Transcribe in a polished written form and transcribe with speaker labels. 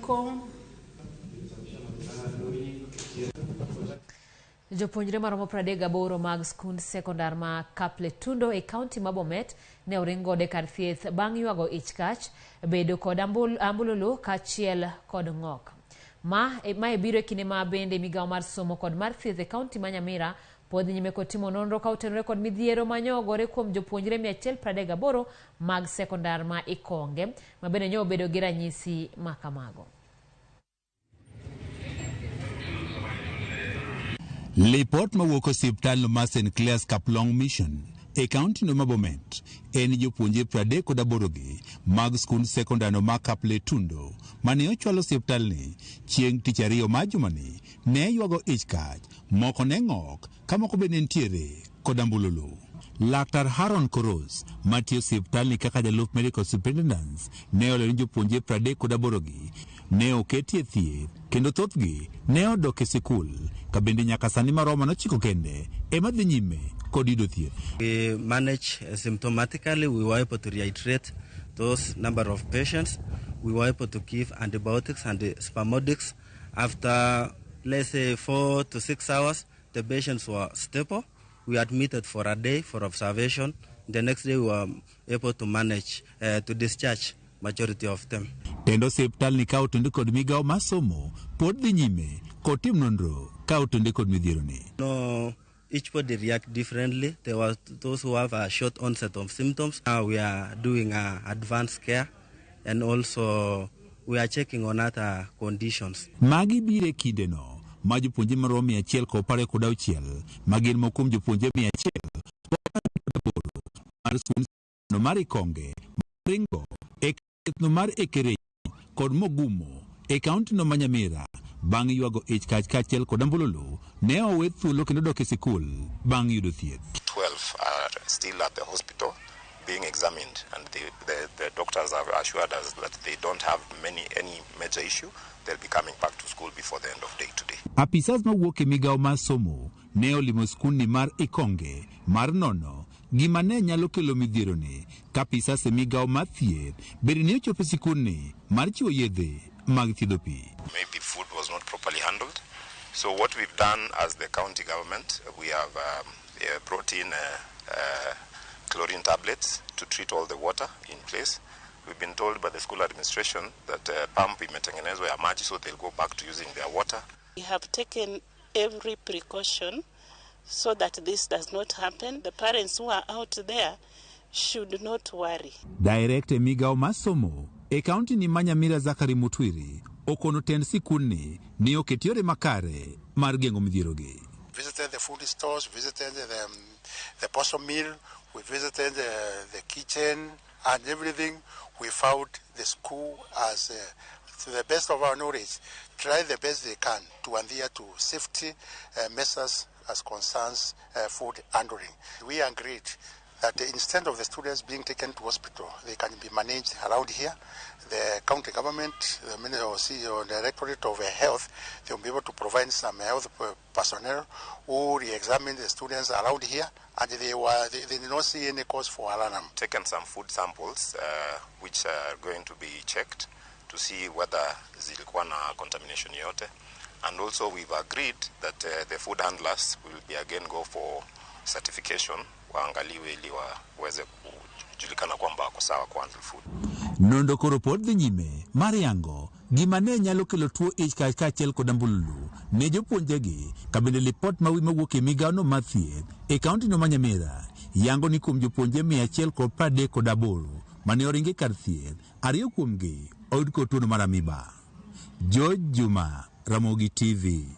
Speaker 1: kom.
Speaker 2: Jopuonjre maromo 38 mag skund sekondar ma Kapletundo e kaunti ma Bomet ne oring godo e kar thieth bang' ywago ich kach, bedo kod ambululu kaachiel kod ng'ok. Ma mae biro e kinde ma bende migawo mar somo kod mar thieth e kaunti ma Nyamira pod dhi nyime kod timo nonro ka otenore kod midhiero ma nyo ogore kuom jopuonjre 138 mag sekondar ma Ikonge ma bende nyo obedo gi ranyisi ma kamago.
Speaker 3: Lipot mawuok osiptal mar St. Clair's Kaplong Mission e kaunti no ma Bomet en jopuonjre 38 gi mag skund sekondar no ma Kapletundo mane ochwal osiptalni chieng' tich ariyo mar jumani ne ywago ich kach, moko ne ng'ok ka moko bende nitiere kod ambululu. Laktar Haron Koros matiyo osiptalni kaka jalup medical superintendent ne olero ni jopuonjre 38 gi ne oketie thieth kendo thothgi ne odok e sikul ka bende nyaka sani maromo 9 kende ema dhi nyime kod yudo thieth.
Speaker 4: We manage symptomatically, we were able to rehydrate those number of patients. We were able to give antibiotics and spasmodics. After, let's say, 4 to 6 hours, the patients were stable. We admitted for a day for observation. The next day we were able to manage to discharge majority of them.
Speaker 3: Tend osiptal ni ka otende kod migawo mar somo pod dhi nyime kod tim nonro ka otende kod midhiero ni.
Speaker 4: No, each body react differently. There were those who have a short onset of symptoms. Now we are doing advanced care and also we are checking on other conditions.
Speaker 3: Magi biro e kindeno ma jopuonjre maromo 126 ma gin moko kuom jopuonjre 148 mar skund no mar Ikonge, Ringo, e no mar Ekerenyo kod Mogumo e kaunti no ma Nyamira bang' ywago ich kach kaachiel kod ambululu ne owe thuolo kendo dok e sikul bang' yudo thieth.
Speaker 5: 12 are still at the hospital being examined, and the doctors have assured us that they don't have any major issue. They'll be coming back to school before the end of day today.
Speaker 3: Apisas mawuok e migawo mar somo ne olimo skundni mar Ikonge mar nono gima ne nyalo kelo midhiero ni ka apisas e migawo mar thieth bende ne ochopo e sikundni mar chiwo yedhe mag thiedho pi.
Speaker 5: Maybe food was not properly handled. So what we've done as the county government, we have brought in chlorine tablets to treat all the water in place. We've been told by the school administration that pump imetengenezwa ya maji, so they'll go back to using their water.
Speaker 1: We have taken every precaution so that this does not happen. The parents who are out there should not worry.
Speaker 3: Director migawo mar somo e kaunti ni ma Nyamira Zachary Mutwiri okono tend sikundni ni oket yore makare mar geng'o midhiero gi.
Speaker 6: Visited the food stores, visited the posho mill, we visited the kitchen and everything. We found the school as to the best of our knowledge, try the best they can to adhere to safety measures as concerns food handling. We agreed that instead of the students being taken to hospital, they can be managed around here. The county government, the Ministry or Directorate of Health, they will be able to provide some health personnel who re-examine the students around here, and they did not see any cause for alarm.
Speaker 5: Taken some food samples which are going to be checked to see whether zilikuwa na contamination yote. And also we've agreed that the food handlers will be again go for certification, waangaliwe ili waweze kujulikana kwamba wako sawa kwa handle food.
Speaker 3: Nonro koro pod dhi nyime mar yango gima ne nyalo kelo tuo ich kach kaachiel kod ambululu ne jopuonjregi ka bende lipot ma wi mawuok e migawo no mar thieth e kaunti no ma Nyamira yango ni kuom jopuonjre 138 mane oringi kar thieth, 2 kuomgi oyud kod tuono mar amiba. George Juma, Ramogi TV.